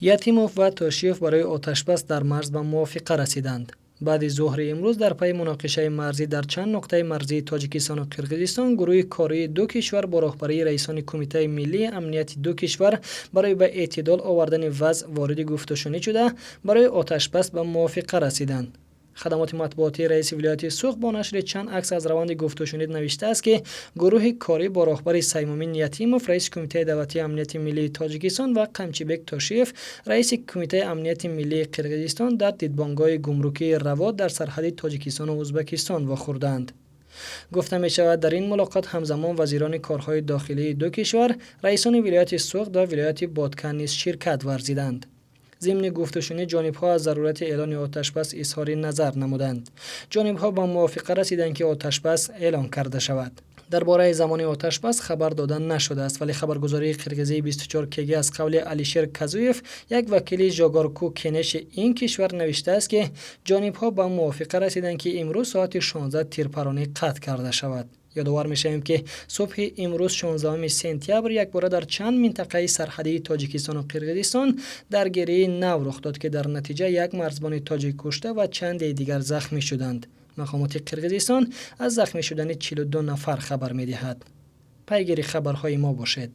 Ятимов ва Тошиев барои оташбас дар марз ба мувофиқа расиданд. Баъди зуҳри имрӯз дар пайи муноқишаи марзӣ дар чанд нуқтаи марзии Тоҷикистону Қирғизистон гурӯҳи кории ду кишвар бо роҳбарии раисони Кумитаи миллии амнияти ду кишвар барои ба эътидол овардани вазъ вориди гуфтушунид шуда, барои оташбас ба мувофиқа расиданд. Хадамоти матбуотии раиси вилояти Суғд бо нашри чанд акс аз раванди гуфтушунид навиштааст, ки гурӯҳи корӣ бо роҳбари Саймумин Ятимов, раиси Кумитаи давлатии амнияти миллии Тоҷикистон, ва Қамчибек Тошиев, раиси Кумитаи амнияти миллии Қирғизистон, дар дидбонгоҳи гумрукии Равот дар сарҳади Тоҷикистону Ӯзбекистон вохӯрданд. Гуфта мешавад, дар ин мулоқот ҳамзамон вазирони корҳои дохилии ду кишвар, раисони вилояти Суғд ва вилояти Бодкан низ ширкат варзиданд. Зимни гуфтушунид ҷонибҳо аз зарурати эълони оташбас изҳори назар намуданд. Ҷонибҳо ба мувофиқа расиданд, ки оташбас эълон карда шавад. Дар бораи замони оташбас хабар дода нашудааст, вале хабаргузории қирғизии 24 КГ аз қавли Алишер Казуев, як вакили Жогорку Кенеши ин кишвар, навиштааст, ки ҷонибҳо ба мувофиқа расиданд, ки имрӯз соати 16 тирпаронӣ қатъ карда шавад. Ёдовар мешавем, ки субҳи имрӯз, 16 сентябр, якбора дар чанд минтақаи сарҳадии Тоҷикистону Қирғизистон даргирии нав рух дод, ки дар натиҷа як марзбони тоҷик кушта ва чандеи дигар захмӣ шуданд. Мақомоти Қирғизистон аз захмӣ шудани 42 нафар хабар медиҳад. Пайгири хабарҳои мо бошед.